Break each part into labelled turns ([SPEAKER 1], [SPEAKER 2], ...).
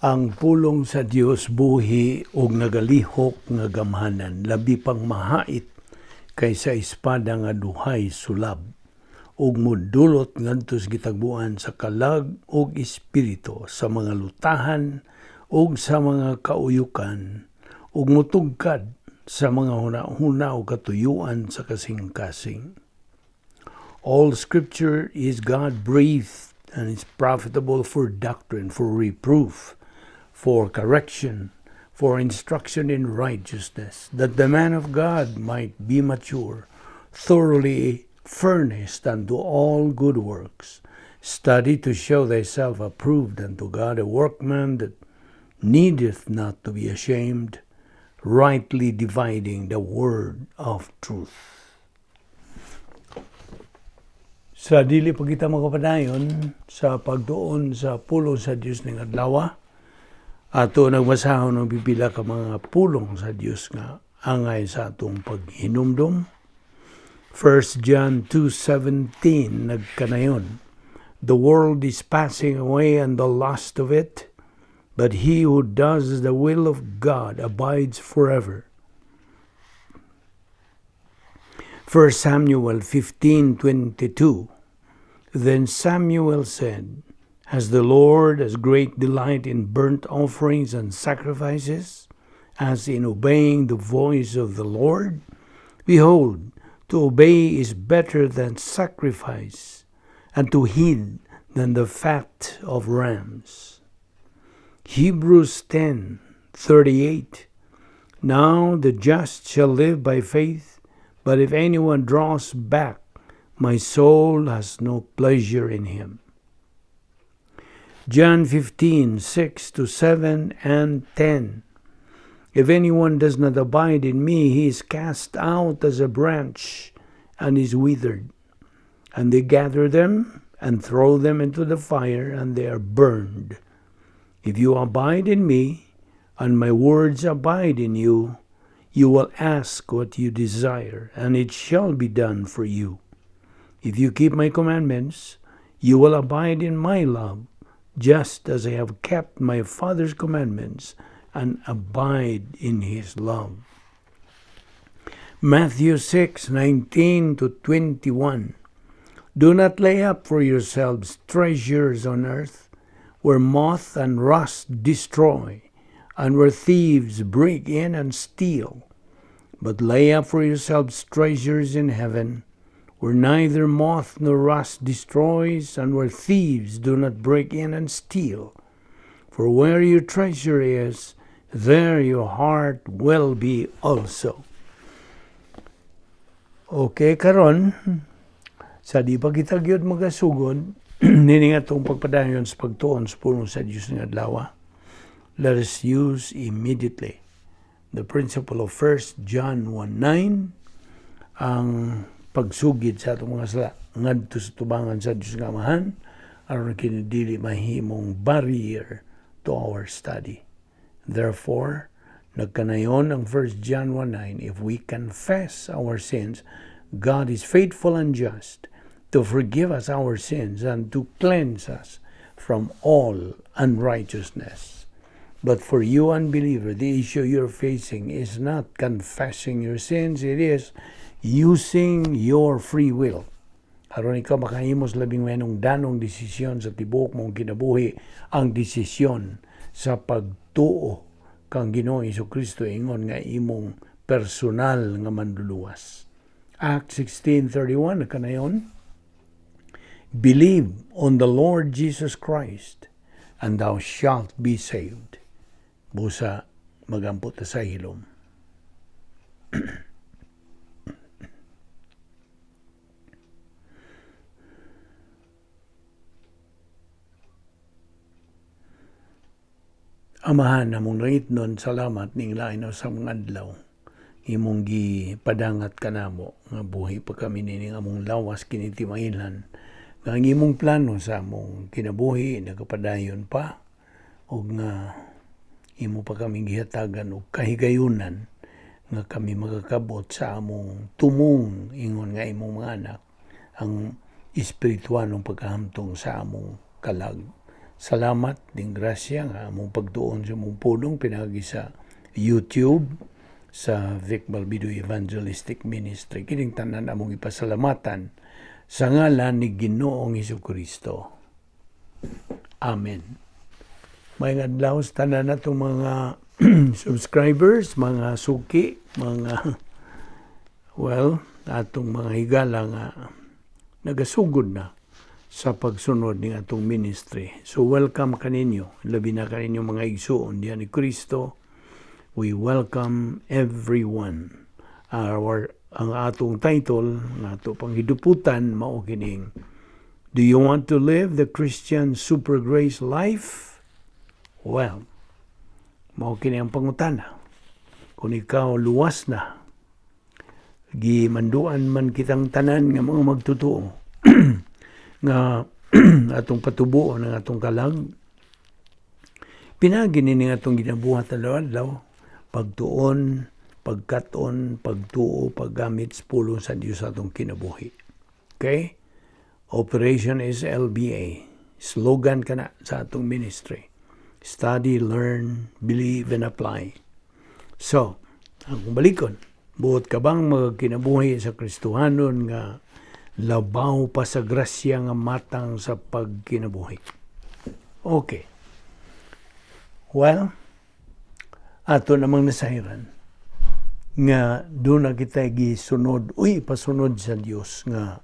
[SPEAKER 1] Ang pulong sa Dios buhi ug nagalihok nga gamhanan, labi pang mahait kaysa espada nga duhay sulab, ug modulot ngadto sa gitagbuan sa kalag ug espiritu, sa mga lutahan ug sa mga kauyukan, ug motugkad sa mga hunahuna ug katuyuan sa kasing-kasing. All Scripture is God-breathed and is profitable for doctrine, for reproof, for correction, for instruction in righteousness, that the man of God might be mature, thoroughly furnished unto all good works. Study to show thyself approved unto God, a workman that needeth not to be ashamed, rightly dividing the word of truth. Sa dili pa kita makapadayon sa pagtuon sa pulong sa Dios ning adlaw, ato nang basahon ang pipila ka mga pulong sa Dios nga angay sa atong paghinumdom. 1 John 2:17 nagkanayon, "The world is passing away and the lust of it, but he who does the will of God abides forever." 1 Samuel 15:22. Then Samuel said, "Has the Lord as great delight in burnt offerings and sacrifices as in obeying the voice of the Lord? Behold, to obey is better than sacrifice, and to heed than the fat of rams." Hebrews 10:38. "Now the just shall live by faith, but if anyone draws back, my soul has no pleasure in him." John 15:6 to 7 and 10. "If anyone does not abide in me, he is cast out as a branch and is withered. And they gather them and throw them into the fire, and they are burned. If you abide in me, and my words abide in you, you will ask what you desire, and it shall be done for you. If you keep my commandments, you will abide in my love, just as I have kept my Father's commandments and abide in his love." Matthew 6:19 to 21. "Do not lay up for yourselves treasures on earth, where moth and rust destroy, and where thieves break in and steal. But lay up for yourselves treasures in heaven, where neither moth nor rust destroys, and where thieves do not break in and steal. For where your treasure is, there your heart will be also." Okay, karon sa di pa kita gyud magasugod nining atong pagpadayon sa pagtuon sa pulong sa Dios ning adlaw, let us use immediately the principle of 1 John 1:9, ang pagsugid sa atong mga sala ngadto sa tubangan sa Dios nga Amahan, aron kini dili mahimong barrier to our study. Therefore, nagkanayon ang 1 John 1:9, "If we confess our sins, God is faithful and just to forgive us our sins and to cleanse us from all unrighteousness." But for you, unbeliever, the issue you're facing is not confessing your sins, it is using your free will. Aron ikaw makahimo sa labing danong desisyon sa tibuok mong kinabuhi, ang desisyon sa pagtuo kang Ginoong Kristo ingon nga imong personal nga manluluwas. Acts 16:31 kanayon, "Believe on the Lord Jesus Christ and thou shalt be saved." Busa magampo ta sa hilom. Amahan namong langitnon, salamat ning lain sa mga adlaw. Imong gipadangat kanamo nga buhi pa kami nining among lawas kini timailhan. Nga ang imong plano sa among kinabuhi nagapadayon pa ug nga imo pa kami gihatagan og kahigayunan nga kami makakabot sa among tumong ingon nga imong mga anak, ang espiritualong pagkahamtong sa among kalag. Salamat ning grasya nga among pagtuon sa among pulong pinaagi sa YouTube sa Vic Balbido Evangelistic Ministry. Kining tanan among ipasalamatan sa ngalan ni Ginoong Kristo. Amen. Maayong adlaw sa tanan natong mga subscribers, mga suki, mga, well, atong mga higala nga nagasugod na sa pagsunod ning atong ministry. So welcome kaninyo, labi na kaninyo mga igsuon diyan ni Kristo. We welcome everyone. Ang atong title nga ato pang hiduputan mao kining "Do you want to live the Christian Super Grace life?" Well, mao kini ang pangutana. Kung ikaw luwas na, gimanduan man kitang tanan nga mga magtotoo nga atong patubuon ang atong kalag. Pinaagi ni atong ginabuhat adlaw-adlaw, pagtuon, pagkaton, pagtuo, paggamit sa pulong sa Dios sa atong kinabuhi. Okay? Operation is LBA. Slogan kana sa atong ministry. Study, learn, believe, and apply. So, ang balikon, buot ka bang magkinabuhi sa Kristohanon nga labaw pa sa grasya nga matang sa pagkinabuhi? Okay. Well, ato namang nasayran nga duna na kita gisunod, uy, pasunod sa Dios nga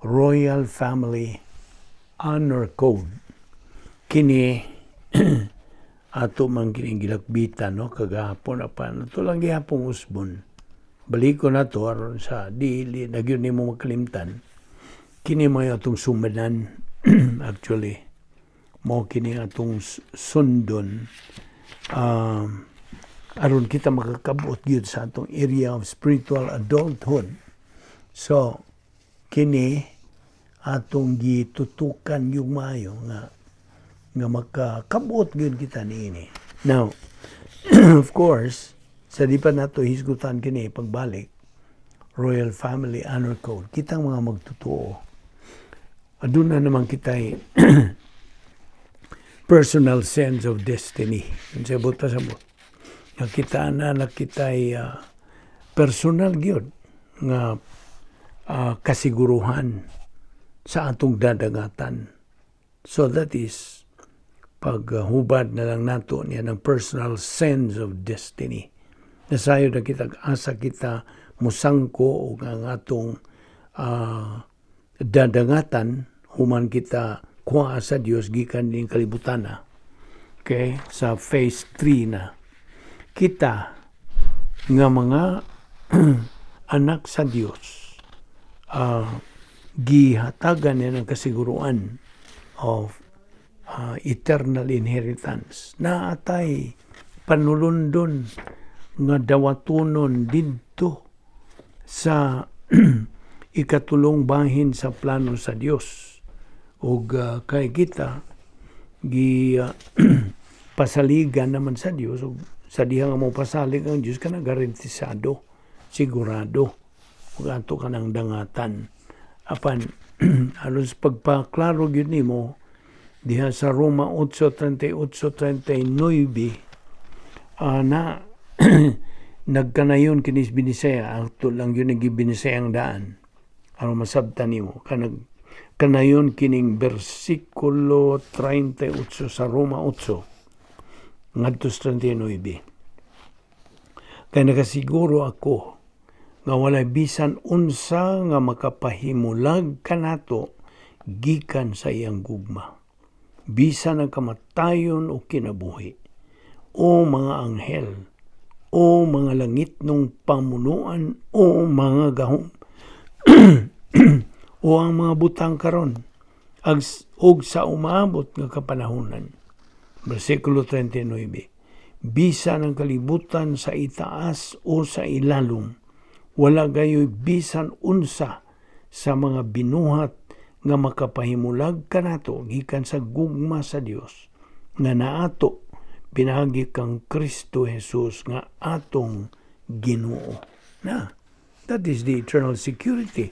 [SPEAKER 1] Royal Family Honor Code. Kini ato man kining gilakbitan, no, kagahapon, apan ato lang gihapong usbon. Baliko na to aron sa dili na gyud nimo makalimtan. Kini mo atong sumanan, actually. Mao kini atong sundon aron kita makakabot gyud sa atong area of spiritual adulthood. So, kini atong gitutukan yung maayo nga makakabot gyud kita niini. Now, of course, sa di pa nato hisgutan kini pagbalik, Royal Family Honor Code, kitang mga magtotoo. Aduna naman kita'y personal sense of destiny. Unsay buot pasabot? Nga kita na na kita'y personal gyud nga kasiguruhan sa atong dadangatan. So that is paghubad na lang nato niya ng personal sense of destiny. Nasayod na kita asa kita musangko o ang atong dadangatan human kita kuha sa Dios gikan ning kalibutan na. Okay, sa phase 3 na. Kita nga mga anak sa Dios, gihatagan niya ng kasiguruan of eternal inheritance. Naatay panulundon nga dawatonon didto sa ikatulong bahin sa plano sa Dios. Ug kay kita gi pasaligan naman sa Dios, ug sa diha nga mo pasalig ang Dios, kana garantisado, sigurado ug ato ka ng dangatan. Apan aron sa pagpaklaro gyud nimo diha sa Roma 8:38-39, na nagkanayon kinis Binisaya, ato lang yun nagibinisaya ang daan aron masabtan nimo kanag kanayon kining bersikulo 38 sa Roma 8 ngadto sa 39: "Kay nakasiguro ako nga walay bisan unsa nga makapahimulag kanato gikan sa iyang gugma, bisan ang kamatayon o kinabuhi o mga anghel o mga langitnong pamunuan o mga gahom o ang mga butang karon ug sa umaabot nga kapanahonan." Bersikulo 39: "Bisan ang kalibutan sa itaas o sa ilalom, wala gayoy bisan unsa sa mga binuhat nga makapahimulag kanato gikan sa gugma sa Dios nga naato pinaagi kang Kristo Jesus nga atong Ginoo." Na, that is the eternal security.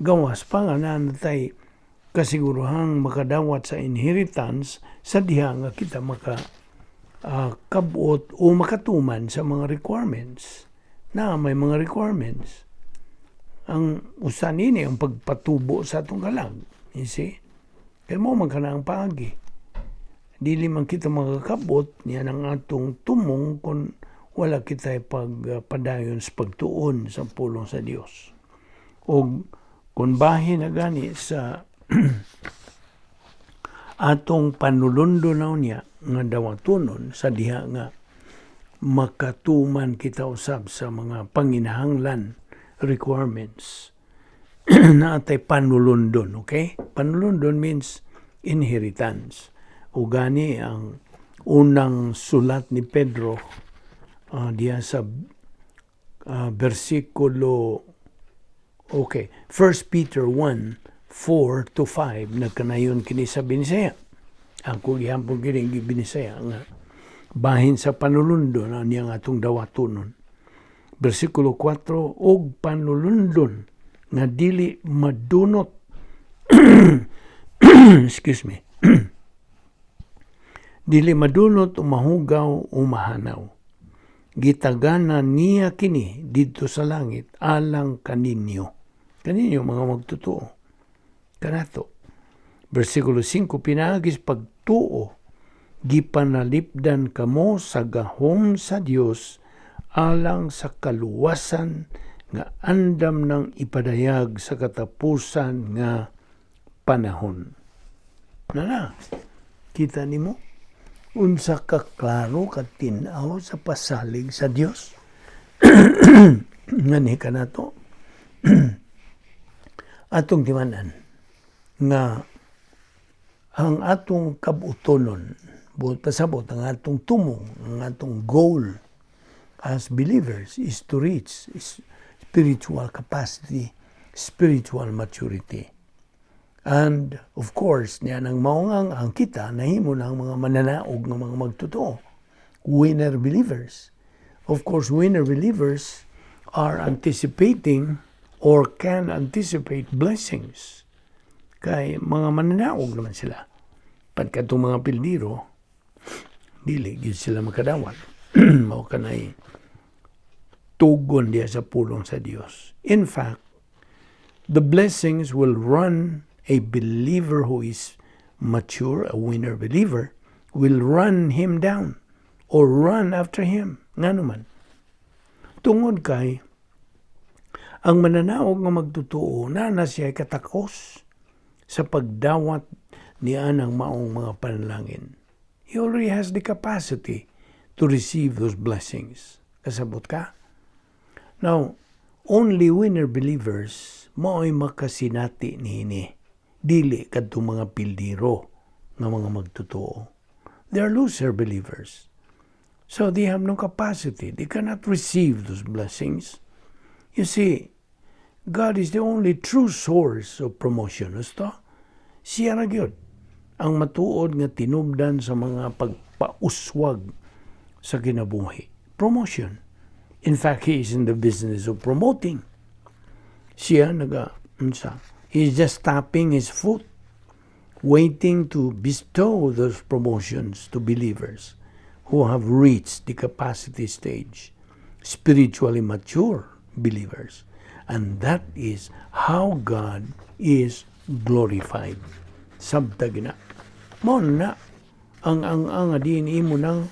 [SPEAKER 1] Gawas pa nga naa natay Kasiguruhang makadawat sa inheritance sa diha nga kita maka kabot o makatuman sa mga requirements na may mga requirements. Ang usa nini ang pagpatubo sa atong kalag. You see? Kay mao man kana ang paagi. Dili man kita makakabot niya ang atong tumong kung wala kita pagpadayon sa pagtuon sa pulong sa Dios. O kung bahin na gani sa atong panulundo na niya nga dawatonon sa diha nga makatuman kita usab sa mga panginahanglan, requirements na atay panulundon, okay? Panulundon means inheritance. O gani ang unang sulat ni Pedro diya sa bersikulo, okay, 1 Peter 1:4 to 5, nagkanayon kini sa Binisaya. Ang gihapon kini Binisaya nga bahin sa panulundo na niya nga atong dawatonon. Bersikulo 4, "Og panulundon nga dili madunot," excuse me, "dili madunot o mahugaw o mahanaw. Gitagana niya kini didto sa langit alang kaninyo." Kaninyo mga magtotoo. Kanato. Bersikulo 5, "Pinaagi sa pagtuo, gipanalipdan kamo sa gahom sa Dios alang sa kaluwasan nga andam ng ipadayag sa katapusan nga panahon." Na, kita nimo unsa ka klaro ka tin-aw sa pasalig sa Dios ngani kanato atong timan-an nga ang atong kabutonon, buot pasabot, ang atong tumong, ang atong goal as believers is to reach is spiritual capacity, spiritual maturity. And of course, niya nang maungang ang kita nahimo ng mga mananaog ng mga magtotoo. Winner believers. Of course, winner believers are anticipating or can anticipate blessings. Kay mga mananaog naman sila. Pagka itong mga pildiro, dili gyud sila makadawat. Mao kanay tugon diya sa pulong sa Dios. In fact, the blessings will run a believer who is mature, a winner believer, will run him down or run after him. Nga naman. Tungod kay, ang mananaog nga magtotoo na siya katakos sa pagdawat niya ng maong mga panalangin. He already has the capacity to receive those blessings. Kasabot ka? Now, only winner believers mao'y makasinati niini. Dili kadtong mga pildiro nga mga magtotoo. They are loser believers. So they have no capacity. They cannot receive those blessings. You see, God is the only true source of promotion. Gusto? Siya ra gyud ang matuod nga tinubdan sa mga pagpauswag sa kinabuhi. Promotion. In fact, He is in the business of promoting. Siya naga, unsa? He is just tapping his foot, waiting to bestow those promotions to believers who have reached the capacity stage, spiritually mature believers. And that is how God is glorified. Sabta gina. Mao na ang diin imo nang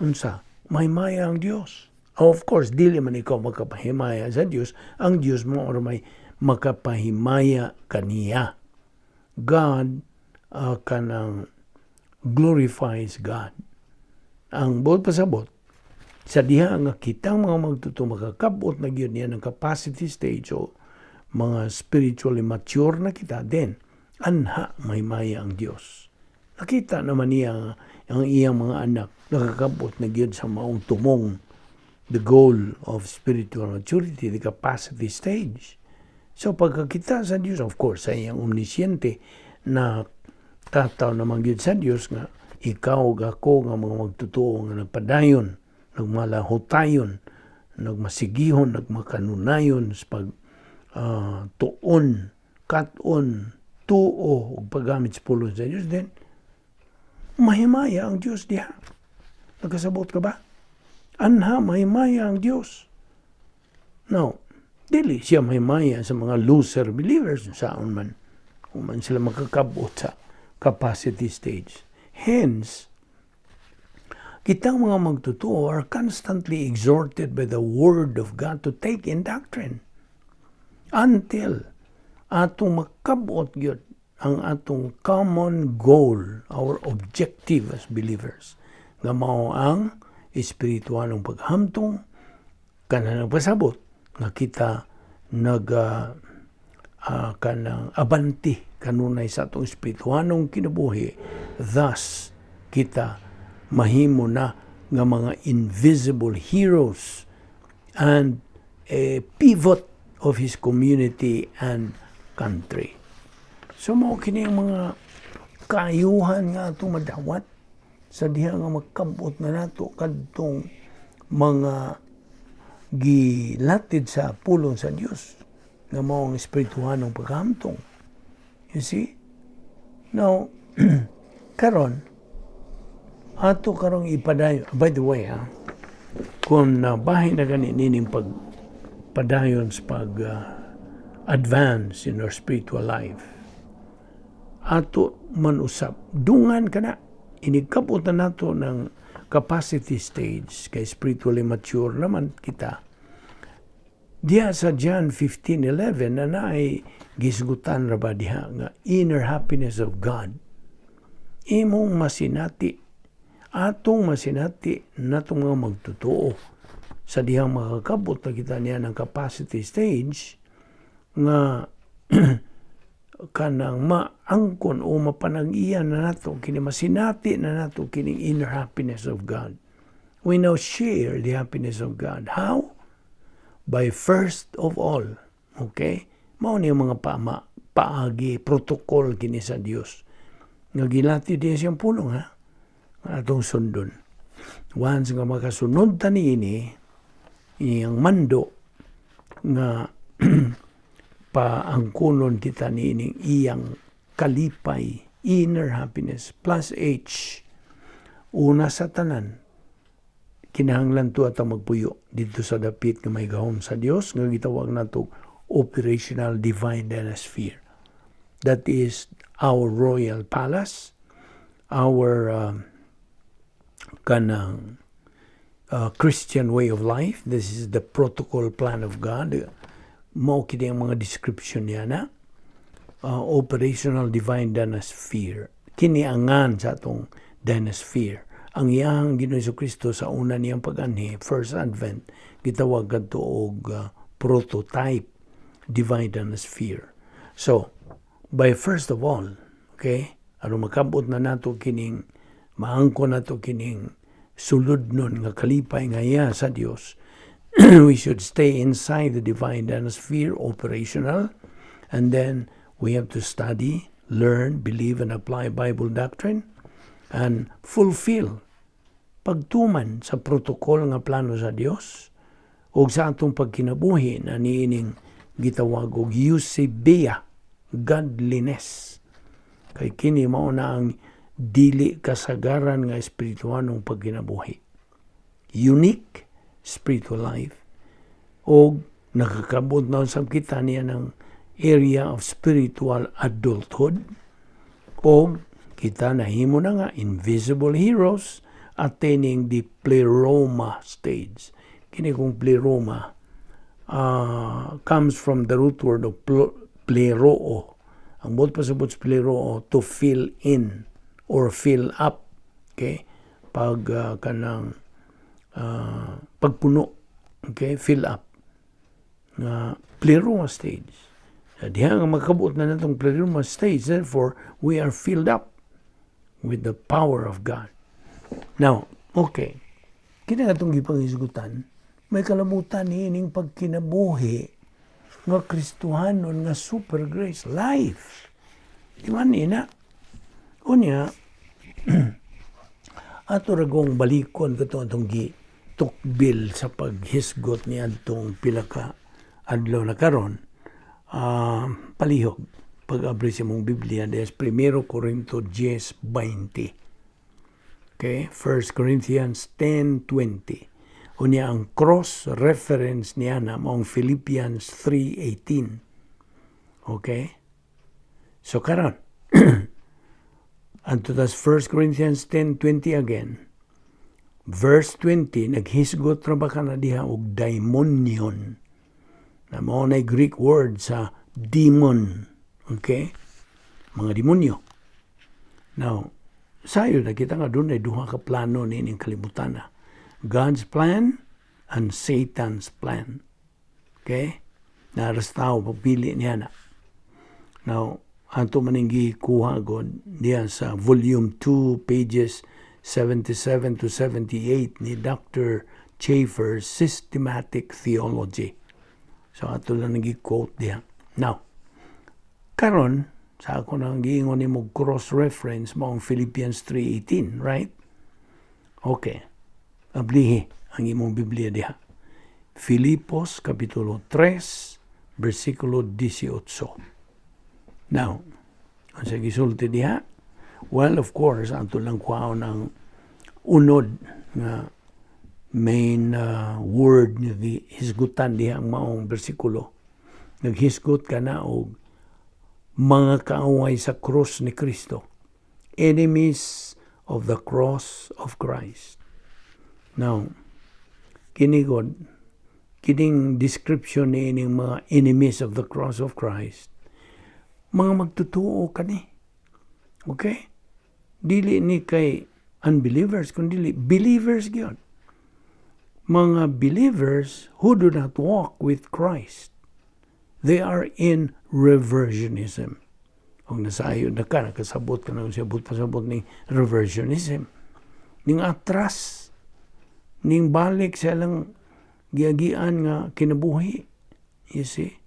[SPEAKER 1] unsa mahimaya ang Dios. Of course, dili man ikaw makapahimaya sa Dios, ang Dios mao may makapahimaya kaniya. God kanang glorifies God. Ang buot pasabot, sa diha nga kitang mga magtotoo makakabot na gyud niya ng capacity stage o mga spiritually mature na kita, then anha mahimaya ang Dios. Nakita naman niya ang iyang mga anak nakakabot na gyud sa maong tumong, the goal of spiritual maturity, the capacity stage. So pagkakita sa Dios, of course, sa iyang omnisciente na tataw naman gyud sa Dios nga ikaw ug ako nga mga magtotoo nga nagpadayon, nagmalahutayon, nagmasigihon, nagmakanunayon sa pag tuon, kat-on, Pagtuo ug paggamit sa pulong sa Dios, then mahimaya ang Dios diha. Nagkasabot ka ba? Anha mahimaya ang Dios. Now, dili siya mahimaya sa mga loser believers, saon man kung man sila makakabot sa capacity stage. Hence, kitang mga magtotoo are constantly exhorted by the Word of God to take in doctrine until atong makabot gyud ang atong common goal, our objective as believers, nga mao ang espiritualong paghamtong kanang pasabot nga kita naga kanang abanti kanunay sa atong espirituanong kinabuhi. Thus kita mahimo na nga mga invisible heroes and a pivot of his community and country. So mao kini ang mga kaayuhan nga atong madawat sa diha nga makabot na nato kadtong mga gilatid sa pulong sa Dios nga mao ang espirituhanong paghamtong. You see? Now, karon ato karong ipadayon. By the way, ha, kung nabahin na gani nining pag padayon sa pag advance in our spiritual life, ato man usab dungan kana inig kabot na nato ng capacity stage kay spiritually mature naman kita. Diha sa John 15:11 na naay gisgutan ra ba diha nga inner happiness of God, imong masinati, atong masinati natong mga magtotoo sa dihang makakabot na kita niya ng capacity stage nga kanang maangkon o mapanag-iya na nato kini, masinati na nato kining inner happiness of God. We now share the happiness of God. How? By first of all, okay? Mao ni ang mga paagi, protocol kini sa Dios. Nga gilati diya siyang pulong, ha? Atong sundon. Once nga makasunod ta niini, iyang mando nga paangkunon kita niining iyang kalipay, inner happiness, plus H. Una sa tanan, kinahanglan to atang magpuyo dito sa dapit nga may gahom sa Dios nga gitawag nato operational divine sphere. That is our royal palace, our kanang Christian way of life. This is the protocol plan of God. Mao kini ang mga description niya na operational divine sphere. Kini angan sa atong sphere. Ang iyang Ginoo Kristo sa una niyang pag-anhi, first advent, gitawag kadto og prototype divine sphere. So, by first of all, okay, aron makabot na nato kining maangko nato kining suludnon nga kalipay nga iya sa Dios, we should stay inside the divine sphere operational, and then we have to study, learn, believe and apply Bible doctrine and fulfill pagtuman sa protocol nga plano sa Dios ug sa atong pagkinabuhi na niining gitawag og eusebeia, godliness, kay kini mao na ang dili kasagaran nga espirituhanong pagkinabuhi, unique spiritual life, o nakakabot na sa kita niya ng area of spiritual adulthood, o kita nahimo na nga invisible heroes attaining the pleroma stage. Kini kung pleroma comes from the root word of pleroo. Ang buot pasabot sa pleroo, to fill in or fill up. Okay? Pag kanang pagpuno. Okay? Fill up. Nga pleroma stage. Sa diha nga makabot na natong pleroma stage, therefore, we are filled up with the power of God. Now, okay. Kini nga atong gipanghisgutan, may kalabutan niining pagkinabuhi nga Kristohanon nga super grace life. Di man ina? Unya, ato ragong balikon kato atong gi tukbil sa paghisgot ni adtong pila ka adlaw na karon, palihog. Pag-abri sa mong Biblia, des 1 Corinto 10:20. Okay? 1 Corinthians 10:20. Unya ang cross reference niya na maong Philippians 3:18. Okay? So karon, anto tas 1 Corinthians 10:20 again. Verse 20, naghisgot ra ba ka na diha og daimonion? Na mao na Greek word sa demon. Okay? Mga demonyo. Now, sayo nakita nga dunay duha ka plano niining kalibutan na. God's plan and Satan's plan. Okay? Naras tao pagpili niya na. Now, ato maning gikuha god diya sa volume 2, pages 77 to 78 ni Dr. Chafer's Systematic Theology. So ato lang nagi-quote diya. Now, karon sa ako nang giingon nimo cross-reference mo ang Philippians 3:18, right? Okay. Ablihi ang imong Biblia diha. Filipos Kapitulo 3, versikulo 18. Now, ang sa gisulti diha, well, of course, ato lang kuhaon ang unod nga main word nga gihisgutan diha ang maong bersikulo. Naghisgot ka na og mga kaaway sa krus ni Kristo. Enemies of the cross of Christ. Now, kini god, kining description ni ining mga enemies of the cross of Christ, mga magtutuo kani. Okay? Dili ni kay unbelievers, kundi believers gyud. Mga believers who do not walk with Christ. They are in reversionism. Kung nasayo na ka, nakasabot ka na siya pasabot ni reversionism. Ning atras, ning balik sa ilang giagian nga kinabuhi. You see?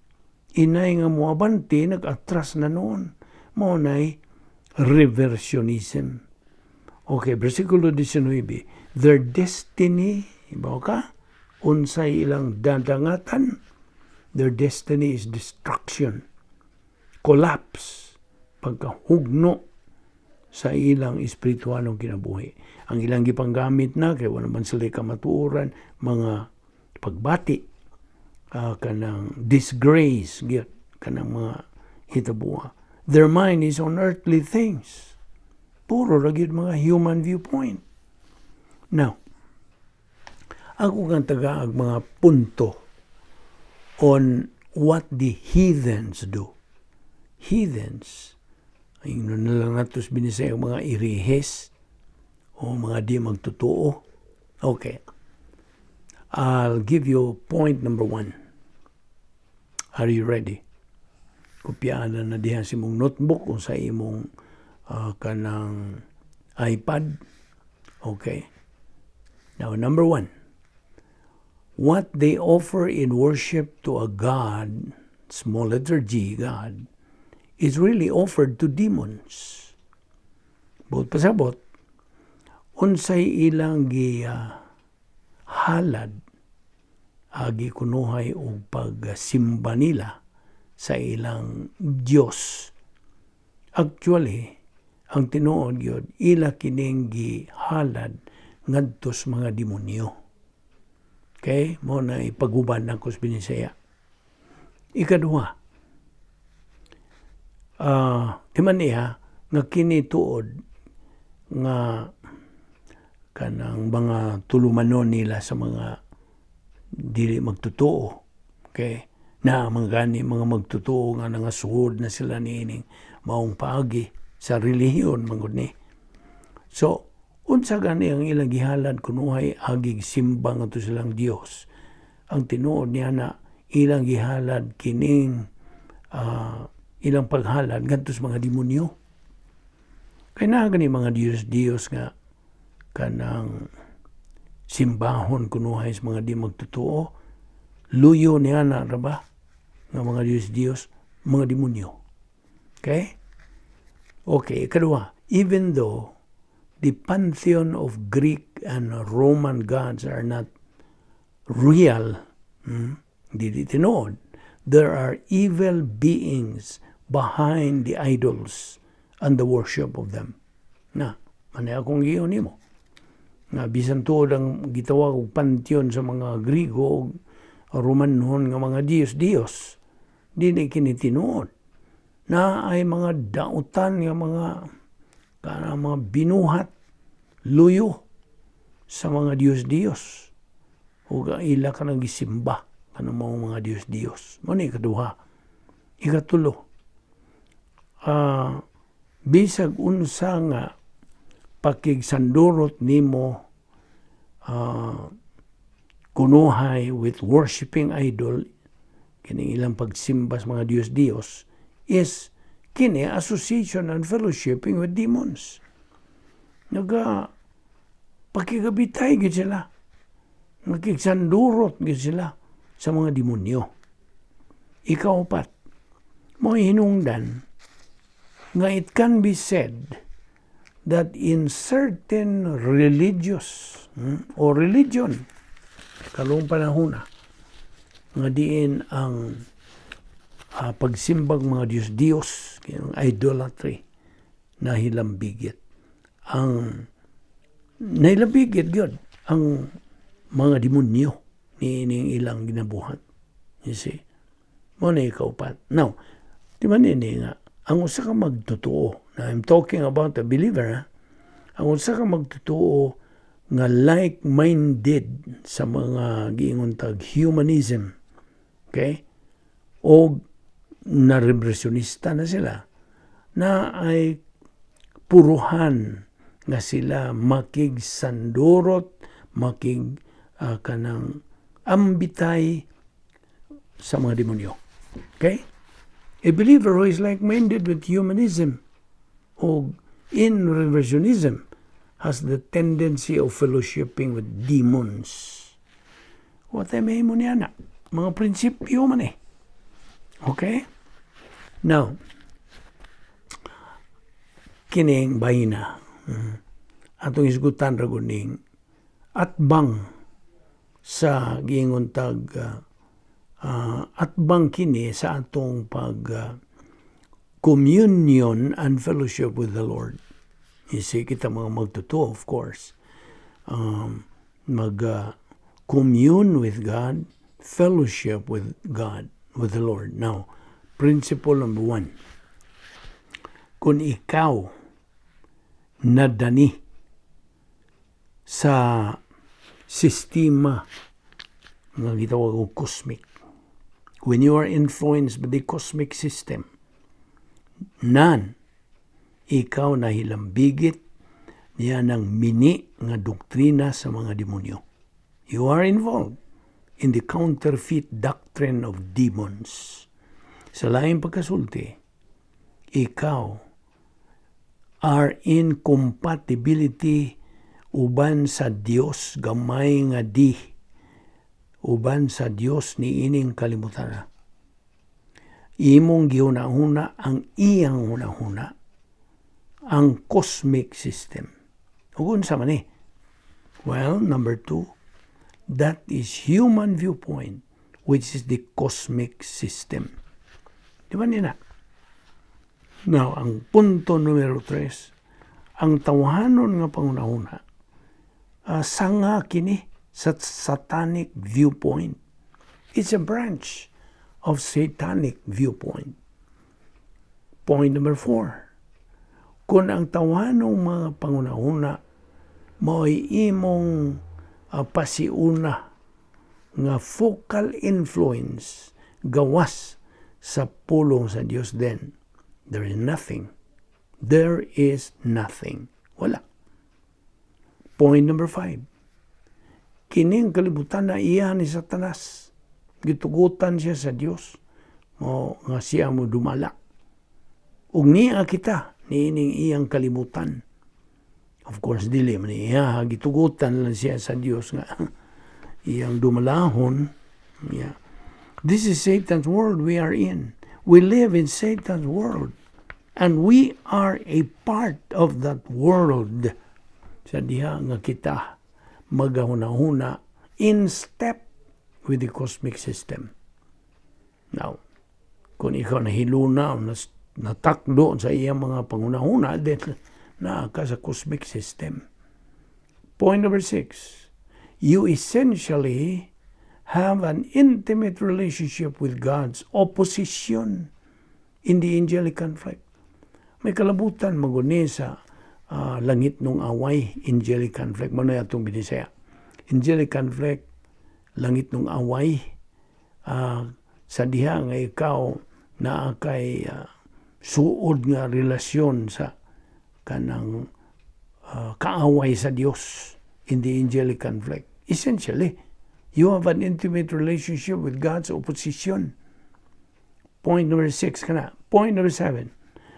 [SPEAKER 1] Inay nga muabante, nag-atras na noon. Mao nay reversionism. Okay, versikulo 19. Their destiny, ibaw ka, unsay ilang dadangatan, their destiny is destruction, collapse, pagkahugno sa ilang espiritualong kinabuhi. Ang ilang gipanggamit na, kay wala man sila kamatuoran, mga pagbati, kanang disgrace, gyud, kanang mga hitabuha. Their mind is on earthly things. Puro ra gyud mga human viewpoint. Now, ako kang tagaag mga punto on what the heathens do. Heathens, ingnon na lang nato sa Binisaya mga irihes o mga di magtotoo. Okay. I'll give you point number one. Are you ready? Kopyaan na na diha sa imong notebook o sa imong kanang iPad. Okay. Now, number one, what they offer in worship to a God, small letter g, God, is really offered to demons. Buot pasabot, unsay ilang gi halad agi kunuhay og pagsimba nila sa ilang Dios. Actually, ang tinuod gyud ila kining gihalad ngadto sa mga demonyo. Okay? Mao na ipaguban nako sa Binisaya. Ikaduha, timan niya nga kini tuod nga kanang mga tulumanon nila sa mga dili magtotoo. Okay? Na mga gani mga magtotoo nga nangasuod na sila niining maong paagi sa relihiyon manggod ni. So, unsa gani ang ilang gihalad kunuhay agig simba ngadto silang Dios? Ang tinuod niya na ilang gihalad kining ilang paghalad ngadto sa mga demonyo. Kay naa gani mga Dios Dios nga kanang simbahon kunuhay sa mga di magtotoo. Luyo niya na ra ba nga mga Dios Dios, mga demonyo. Okay? Okay, ikaduha, even though the pantheon of Greek and Roman gods are not real, dili tinuod, there are evil beings behind the idols and the worship of them. Na, manay akong giingon nimo. Nga bisan tuod ang gitawag og pantheon sa mga Grigo ug Romanhon nga mga Diyos-Diyos, dili kini tinuod. Naay mga dautan nga mga kanang mga binuhat luyo sa mga Diyos-Diyos ug ang ila kanang gisimba kanang mga Diyos-Diyos. Mao ni ikaduha. Ikatulo, bisag unsa nga pakigsandurot nimo kunuhay with worshiping idol, kining ilang pagsimba sa mga Diyos-Diyos is kini association and fellowshipping with demons. Naga pakigabitay gid sila. Nakigsandurot gid sila sa mga demonyo. Ikaupat, mo hinungdan nga it can be said that in certain religious or religion karong panahona nga diin ang pagsimbag mga Diyos-Diyos, ang idolatry, nahilambigit. Ang nahilambigit gyud ang mga demonyo niining ilang ginabuhat. You see? Mao na ikaupat. Now, di man ini nga, ang usa ka magtotoo, na I'm talking about a believer, ha? Ang usa ka magtotoo nga like-minded sa mga giingon tag humanism, okay? O na-reversionista na sila, na ay puruhan nga sila makigsandurot, makig kanang ambitay sa mga demonyo. Okay? A believer who is like-minded with humanism o in reversionism has the tendency of fellowshipping with demons. What ay may mo niya na? Mga prinsipyo man eh. Okay? Now, kining bayina. Atong isgutan ra gud ning atbang sa giingon tag atbang kini sa atong pag communion and fellowship with the Lord. You see, kita mga magtotoo, of course. Mag commune with God, fellowship with God, with the Lord. Now, principle number one. Kung ikaw nadani sa sistema nga gitawag og cosmic, when you are influenced by the cosmic system, nan ikaw nahilambigit niya ng mini nga doktrina sa mga demonyo. You are involved in the counterfeit doctrine of demons. Sa laing pagkasulti, ikaw are in compatibility uban sa Dios gamay nga di uban sa Dios ni ining kalibutan. Imong gihuna-huna ang iyang hunahuna, ang cosmic system. Ug unsa man ni? Well, number two, that is human viewpoint, which is the cosmic system. Di ba nina? Now, ang punto numero tres, ang tawhanon nga pangunahuna, sanga kini sa satanic viewpoint. It's a branch of satanic viewpoint. Point number four, kung ang tawhanong mga pangunahuna mo'y imong pasiuna nga focal influence gawas sa pulong sa Dios, then there is nothing. There is nothing. Wala. Point number five. Kining kalibutan na iya ni Satanas. Gitugutan siya sa Dios. Mo nga siya mo dumala. Ug niya kita niining iyang kalibutan. Of course, dili man iya gitugutan lang siya sa Dios nga iyang dumalahon. Yeah. This is Satan's world we are in. We live in Satan's world. And we are a part of that world. Sa diha nga kita magahuna-huna in step with the cosmic system. Now, kung ikaw nahiluna o Natakdo sa iyang mga panghunahuna, then naa ka sa cosmic system. Point number 6, you essentially have an intimate relationship with God's opposition in the angelic conflict. May kalabutan maguni sa langitnong away, angelic conflict. Mao na atong binisaya. Angelic conflict, langitnong away, sa diha nga ikaw naa kay suod nga relasyon sa kanang kaaway sa Dios in the angelic conflict. Essentially, you have an intimate relationship with God's opposition. Point number 6 kana. Point number 7.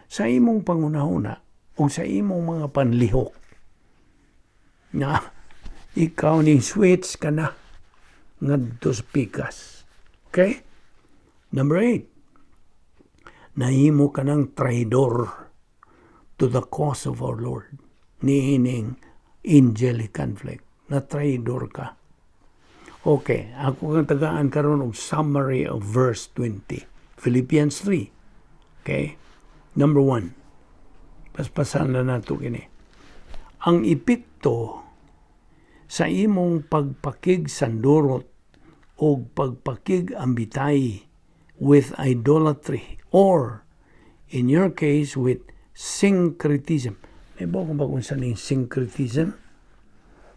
[SPEAKER 1] Sa imong panghunahuna o sa imong mga panlihok na ikaw ning switch ka na ngadto sa pikas. Okay? Number 8. Nahimo ka ng traidor to the cause of our Lord niining angelic conflict. Na traidor ka. Okay, ako kang tagaan karon og summary of verse 20. Philippians 3. Okay? Number 1. Paspasan na nato kini. Ang epekto sa imong pagpakig sandurot o pagpakig ambitay with idolatry or, in your case, with syncretism. May kung ba kung sa ning syncretism?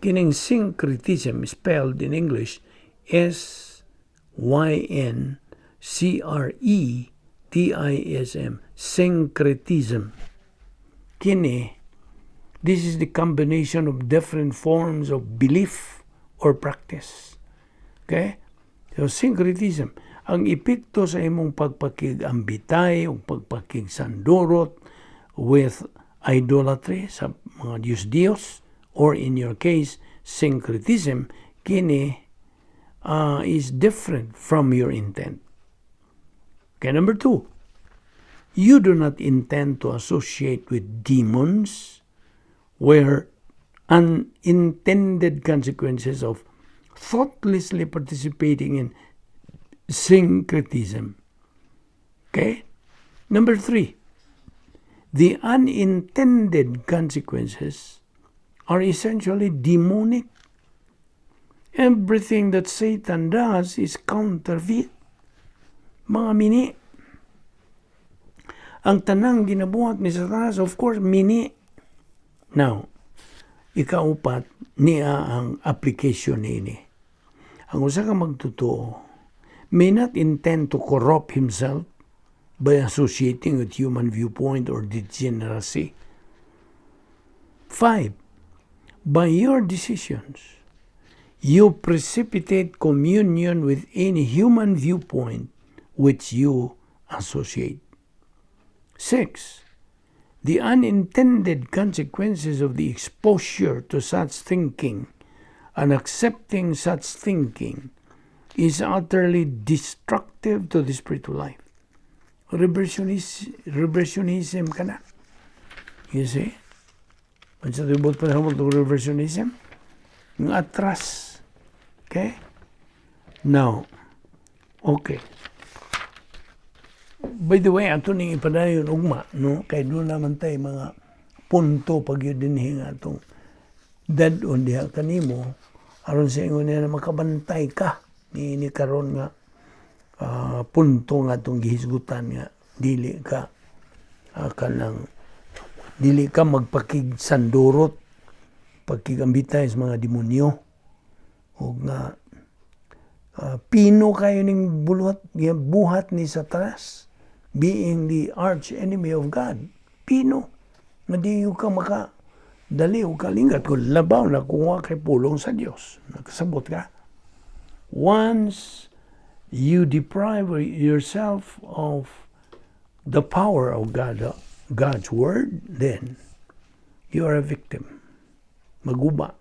[SPEAKER 1] Kining syncretism, spelled in English syncretism, syncretism. Kini, this is the combination of different forms of belief or practice. Okay? So, syncretism, ang epekto sa imong pagpakig-ambitay o pagpakig-sandurot with idolatry sa mga Diyos-Diyos or, in your case, syncretism, kini is different from your intent. Okay, number 2, you do not intend to associate with demons where unintended consequences of thoughtlessly participating in syncretism. Okay? Number 3, the unintended consequences are essentially demonic. Everything that Satan does is counterfeit. Mga mini. Ang tanang ginabuhat ni Satanas, of course, mini. Now, ikaupat, niya ang application niini. Ang usa ka magtotoo may not intend to corrupt himself by associating with human viewpoint or degeneracy. 5, by your decisions, you precipitate communion with any human viewpoint which you associate. 6, the unintended consequences of the exposure to such thinking and accepting such thinking is utterly destructive to the spiritual life. Reversionism ka na. You see? Unsa tibot pa sa reversionism? Ng atras. Okay? Now, okay. By the way, ato ning ipadayon ugma, no? Kay doon naman tay mga punto pag yun din nga atong dad-on diha kanimo aron sa ingon niya na makabantay ka ni karon nga punto nga atong gihisgutan nga dili ka kanang dili ka magpakig sandurot, pagkigambitay sa mga demonyo o nga pino kayo ning buluhat buhat ni Satanas, being the arch enemy of God. Pino nga di ka maka dali o kalingat kung labaw na kuha kay pulong sa Dios. Nakasabot ka? Once you deprive yourself of the power of God, God's word, then you are a victim. Maguba.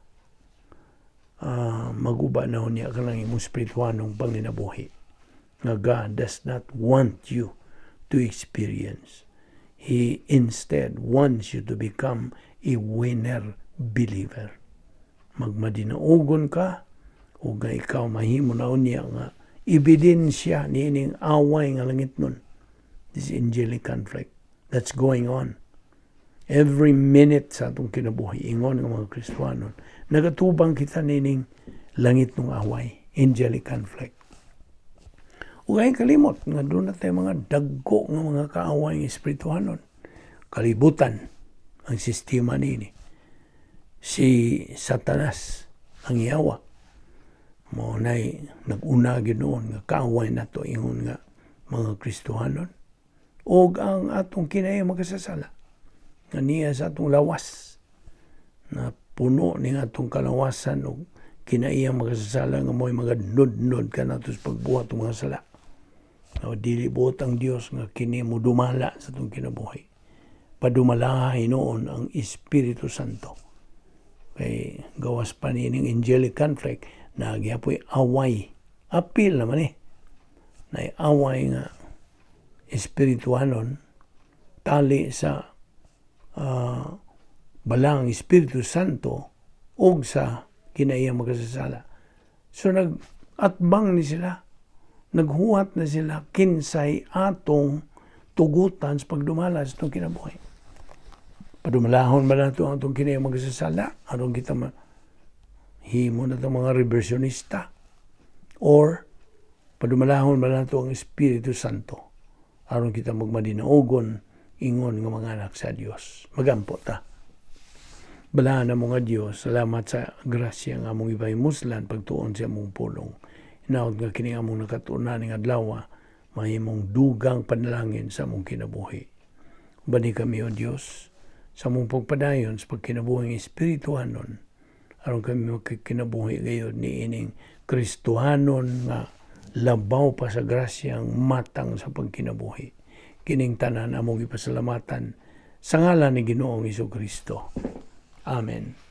[SPEAKER 1] Maguba na niya ka lang imong spiritualong panginabuhi nga God does not want you to experience. He instead wants you to become a winner believer. Magmadinaugon ka o nga ikaw mahimo na unya nga ebidensya niining away nga langitnon, this angelic conflict. that's going on. Every minute sa atong kinabuhi, ingon nga mga Kristohanon, nagatubang kita nining langitnong away, angelic conflict. Ug ayaw kalimot nga duna tay mga dagko nga mga kaaway ng espirituhanon. Kalibutan ang sistema nini. Si Satanas ang yawa. Mao nay nag-una gyud noon nga kaaway nato ingon nga mga Kristohanon. Og ang atong kinaiya makasasala nga niya sa atong lawas na puno ning atong kalawasan og kinaiya makasasala nga mo'y maganudnod kanato sa pagbuhat ng mga sala. No, dili buot ang Dios nga kini mo dumala sa atong kinabuhi. Padumalaha hinuon ang Espiritu Santo. Kay gawas pa nining angelic conflict, naa gyapoy away. Apil naman eh. Na away nga espirituhanon tali sa balang Espiritu Santo og sa kinaiya makasasala. So nag-atbang ni sila, naghuwat na sila kinsay atong tugutan sa pagdumala sa atong kinabuhi. Padumalahon ba nato ang atong kinaiya makasasala aron kita ma himo na itong mga reversionista, or padumalahon ba nato ang Espiritu Santo aron kita magmadinaugon ingon nga mga anak sa Dios? Magampo ta. Balaan mo nga Dios, salamat sa grasya nga among ipahimuslan pagtuon sa among pulong. Hinaot nga kini among nakatunan ning adlaw mahimong dugang panalangin sa among kinabuhi. Ubani kami, O Dios, sa among pagpadayon sa pagkinabuhing espirituhanon aron kami makikinabuhi gayud ni ining Kristohanon nga labaw pa sa grasyang matang sa pagkinabuhi. Kining tanan among ipasalamatan sa ngalan ni Ginoong Kristo. Amen.